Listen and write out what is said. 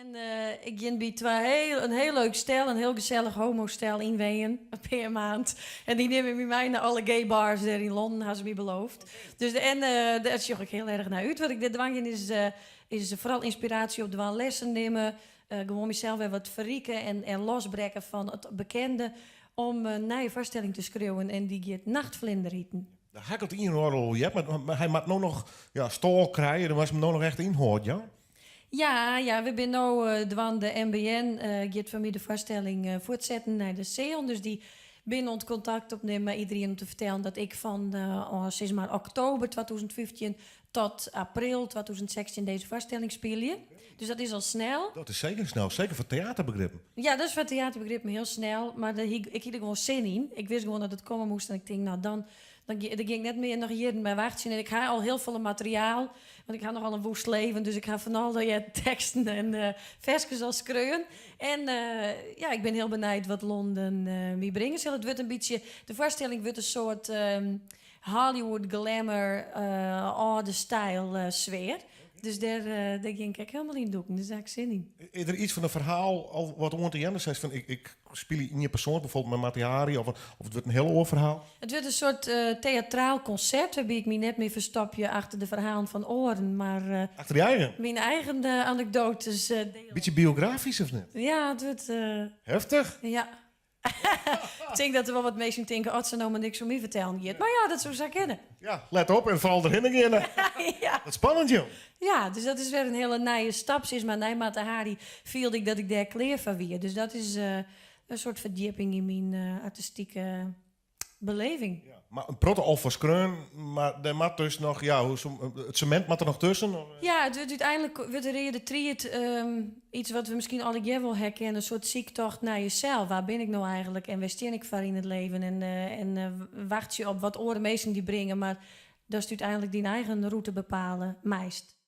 En ik gean by twa heel, in heel leuk stel, in heel gesellich homostel yn wenjen, in pear maand. En dy nimme my mei nei alle gay bars dêr yn Londen, ha se my beloofd. Dus en dêr sjoch ik hiel erch nei út. Wat ik dêr dwaan gean is, is foaral ynspiraasje opdwaan, lessen nimme, gewoan mysels wer wat ferrike en losbrekke fan it bekende om in nije foarstelling te skriuwen en dy giet Nachtvlinder hiten. Dêr ha ik it ien en oar al heard, mar hy moat no noch ja, stâl krije, dêr moatst him no noch echt ynhâlde, ja? Ja, ja, we binne no dwaande. NBN giet foar my de foarstelling fuortsetten nei de sealen. Dus dy binne oan it kontakt opnimmen mei iderien om te fertellen dat ik fan sis mar oktober 2015 tot april 2016 dizze foarstelling spylje. Dus dat is al snel. Dat is seker snel, seker foar teaterbegrippen. Ja, dat is foar teaterbegrippen hiel snel, mar ik hie der gewoan sin yn. Ik wist gewoan dat it komme moast en ik tink, no dan Dan gean ik net mear noch jierren mei wachtsjen. En ik ha al hiel folle materiaal, want ik ha nochal in woest leven, dus ik ha fan al dy teksten en ferskes al skreaun. En ja, ik bin hiel benijd wat Londen my bringe sil. It wurdt in bytsje, de foarstelling wurdt in soart Hollywood glamour âlde styl sfear. Dus dêr gean ik ek hielendal yn dûken, dus dêr ha ik sin yn. Is der yts fan in ferhaal al wat oan te jaan? Seist fan ik spylje ien persoan, bijvoorbeeld mei Mata Hari, of it wurdt in hiel oar ferhaal? It wurdt in soart teatraal konsert wêrby't ik my net mear ferstopje achter de ferhalen fan oaren, mar Achter dy eigen? myn eigen anekdoates diele. Bytsje biografysk of net? Ja, it wurdt. Heftich? Ja. Ik tink dat der wol wat minsken tinke, as se no mar niks oer my fertellen giet. Mar ja, dat soe sa kinne. Ja, let op en foaral derhinne geane. Ja. Wat spannend, joh. Ja, dus dat is wer in hiele nije stap. Sis mar, nei Mata Hari fielde ik dat ik dêr klear foar wie. Dus dat is in soart ferdjipping yn myn artistike beleving. Ja, mar in protte al foar skreaun, mar dêr moat dus noch, ja, it semint moat der noch tusken? Of? Ja, it wurdt úteinlik wurdt de reade tried iets wat we miskien allegear wol herkenne, in soart syktocht nei jesels. Wa bin ik no eigenlik en wêr stean ik foar yn it leven? En wachtsje op wat oare minsken dy bringe, mar datst úteinlik dyn eigen rûte bepale meist.